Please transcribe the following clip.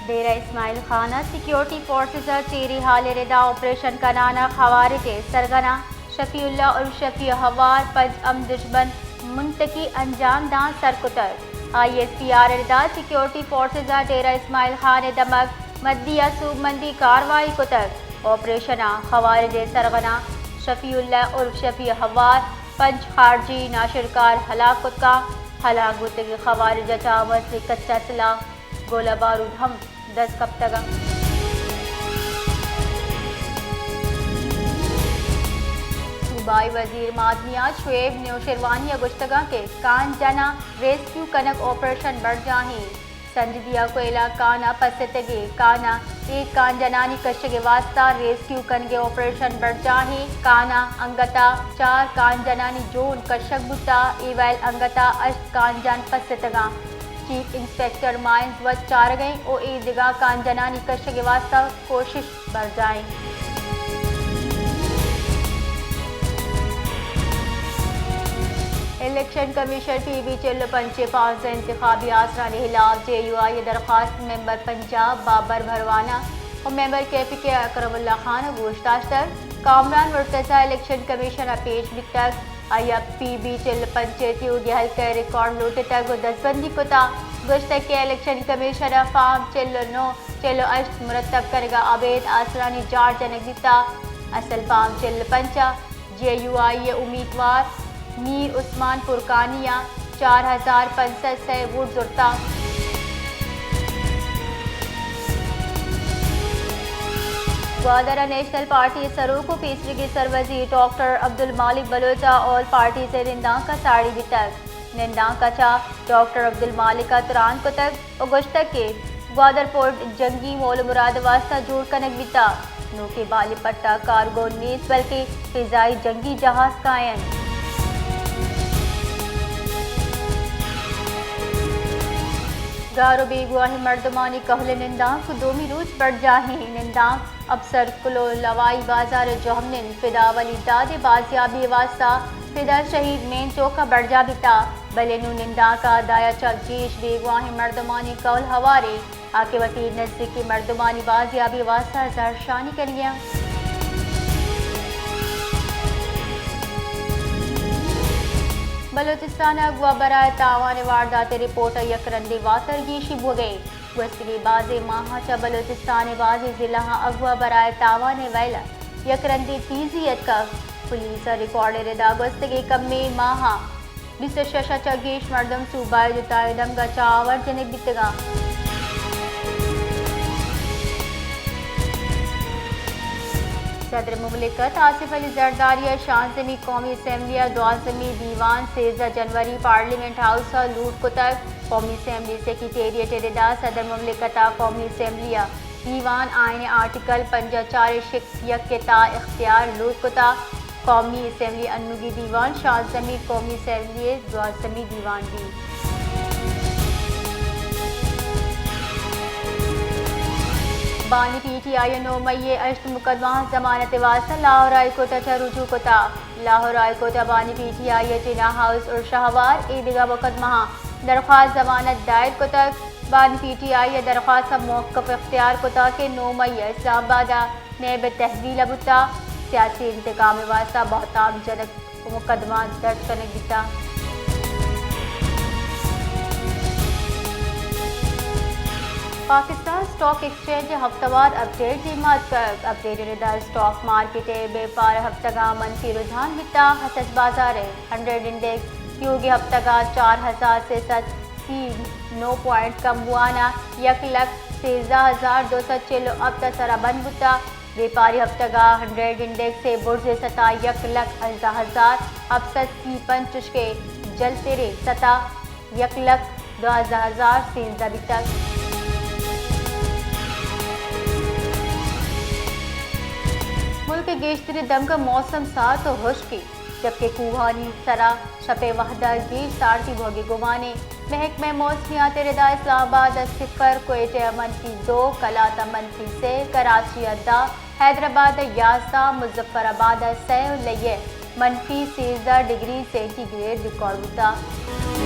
ڈیرہ اسماعیل خان ءَ security forces ءِ cherry hall ءِ ردا آپریشن کنان ءَ خوارج ءِ سرغناں شفیع اللہ عرف شفیع ہوار پنچ ہم دژمن منطقی انجام داں سر کتگ۔ آئی ایس پی آر ءِ ردا سیکیورٹی فورسز ءَ ڈیرہ اسماعیل خان ءِ دمگ مدی ءَ سوبمندی کاروائی کتگ۔ آپریشن ءَ خوارج ءِ سرغناں شفیع اللہ عرف شفیع ہوار پنچ خارجی ناشرکار ہلاک کتگ اَنت۔ ہلاک بوتگیں خوارج ءَ چہ آماچ کچا سلاہ، گولہ بارود ہم دست کپتگ اَنت۔ صوبائی وزیر معدنیات شعیب نوشیروانی ءَ گوشتگ اَنت کہ کان جناں ریسکیو کنگ آپریشن برجاہیں۔ سنجدی ءَ کوئلہ کان ءَ پستگیں کان ءَ اے کان جنانی کشگ ءِ واستہ ریسکیو کنگ ءِ آپریشن برجاہیں۔ کان ءَ انگت ءَ چار کان جنانی جون کشگ بوتگ، اے ویل انگت ءَ ہشت کان جن پستگ اَنت۔ چیف انسپکٹر مائنز وت چارگ ءَ اِنت ءُ اے دگہ کان جنانی کشگ ءِ واستہ کوشش برجاہ اِنت۔ الیکشن کمیشن پی بی چل ءُ پنچ ءِ پانزدہ انتخابی آسرانی ہلاپ جے یو آئی ءِ درخواست ممبر پنجاب بابر بھروانہ ءُ ممبر کے پی کے اکرم اللہ خان ءَ گوش داشتگ۔ کامران مرتضی الیکشن کمیشن ءَ پیش بیتگ۔ آئی ءَ پی بی چل ءُ پنچ ءِ تیوگیں ہلک ءِ ریکارڈ لوٹتگ ءُ دزبندی کتگ۔ گوشتگ کہ الیکشن کمیشن ءَ فارم چل ءُ نو، چل ءُ ہشت مرتب کنگ ءَ ابید آسرانی جاڑ جنگ بیتگ۔ اصل فارم چل ءُ پنچ ءَ جے یو آئی ءِ امیتوار میر عثمان پرکانی ءَ چار ہزار پنچ سد سے ووٹ زرتگ۔ گوادر ءَ نیشنل پارٹی ءِ سروک ءُ پیسریگیں سروزیر ڈاکٹر عبدالمالک بلوچ ءَ آل پارٹیز ءِ نندانک ءَ ساڑی بیتگ۔ نندانک ءَ چہ ڈاکٹر عبدالمالک ءَ تران کتگ ءُ گوشتگ کہ گوادر پورٹ جنگی مول ءُ مراد ءِ واستہ جوڑ کنگ بیتگ۔ نوکیں بالی پٹ ءَ کارگو نیست بلکیں فضائی جنگی جہاز کاینت۔ گار ءُ بیگواہیں مردمانی کہول ءِ نندانک دومی روچ برجاہیں۔ نندانک اب سرکل ءُ لوائی بازار ءِ جہمنند فدا ولی داد ءِ بازیابی ءِ واستہ فدا شہید مین چوک ءَ برجاہ بیتگ، بلے نوں نندانک ءَ دایا چہ گیش بیگواہیں مردمانی کہول ہواریں آ کہ وتی نزیکیں مردمانی بازیابی ءِ واستہ زہرشانی کنگ ءَ اَنت۔ بلوچستان ءَ اغوا برائے تاوان ءِ واردات ءِ رپورٹ ءَ یک رندے واتر گیشی بوگ ءَ اِنت۔ گوستگیں بازیں ماہاں چہ بلوچستان ءِ بازیں ضلعاں اغوا برائے تاوان ءِ ویل ءَ یک رندے تیزی اتکگ۔ پولیس ءِ ریکارڈ ءِ ردا گوستگیں کمیں ماہاں بیست ءُ شش ءَ چہ گیش مردم صوبہ ءِ جتائیں دمگ ءَ چہ آور جنگ بیتگ اَنت۔ صدر مملکت آصف علی زرداری ءِ شانزدہمی قومی اسمبلی ءِ دوازدہمی دیوان سیزدہ جنوری پارلیمنٹ ہاؤس ءَ لوٹ کتگ۔ قومی اسمبلی سیکرٹریٹ ءِ ردا صدر مملکت ءَ قومی اسمبلی ءِ دیوان آئین ءِ آرٹیکل پنجاہ چار ءِ شق یک ءِ تہا اختیار لوٹ کتگ۔ قومی اسمبلی انوگیں دیوان شانزدہمی قومی اسمبلی ءِ دوازدہمی دیوان بیت۔ بانی پی ٹی آئی ءَ نو مئی ءِ ہشت مقدمہ ضمانت ءِ واستہ لاہور ہائی کورٹ ءَ چہ رجوع کتگ۔ لاہور ہائی کورٹ ءَ بانی پی ٹی آئی ءِ جناح ہاؤس ءُ شہوار ءُ اے دگہ مقدمہاں درخواست ضمانت دائر کتگ۔ بانی پی ٹی آئی ءَ درخواست ءَ موقف اختیار کتگ کہ نو مئی ءَ اسلام آباد ءَ نیب ءِ تحویل ءَ بوتگ۔ سیاسی انتقام ءِ واستہ بہتام جنک مقدمہ درج کنگ بیتگ۔ پاکستان اسٹاک ایکسچینج ءِ ہفتہ وار اپڈیٹ دیما اتکگ۔ اپڈیٹ ءِ ردا اسٹاک مارکیٹ ءِ بیپار ءِ ہفتگ ءَ منفی رجحان بیتگ۔ ایس ایس بازار ءِ ہنڈریڈ انڈیکس تیوگیں ہفتگ ءَ چار ہزار سے سد سی نو پوائنٹ کم بوان ءَ یک لکھ سیزدہ ہزار دو سد چل ءُ ہپت ءِ سرا بند بوتگ۔ بیپاری ہفتگ ءَ ہنڈریڈ انڈیکس ءِ برز ءِ سطح یک لکھ ہژدہ ہزار ہپت سد سی پنچ، چشکہ جلتریں سطح یک لکھ دوازدہ ہزار سیزدہ بیتگ۔ ملک ءِ گیشتریں دمگ ءَ موسم سارت ءُ ہشکیں، جبکہ کوہانی سرا شپ ءِ وہد ءَ گیش سارتی بوگ ءِ گمان اِنت۔ محکمہ موسمیات ءِ ردا اسلام آباد ءَ صفر، کوئٹہ ءَ منفی دو، قلات ءَ منفی سے، کراچی ءَ دہ، حیدرآباد ءَ یازدہ، مظفر آباد ءَ سے ءُ لیہ ءَ منفی سیزدہ ڈگری سینٹی گریڈ ریکارڈ بوتگ۔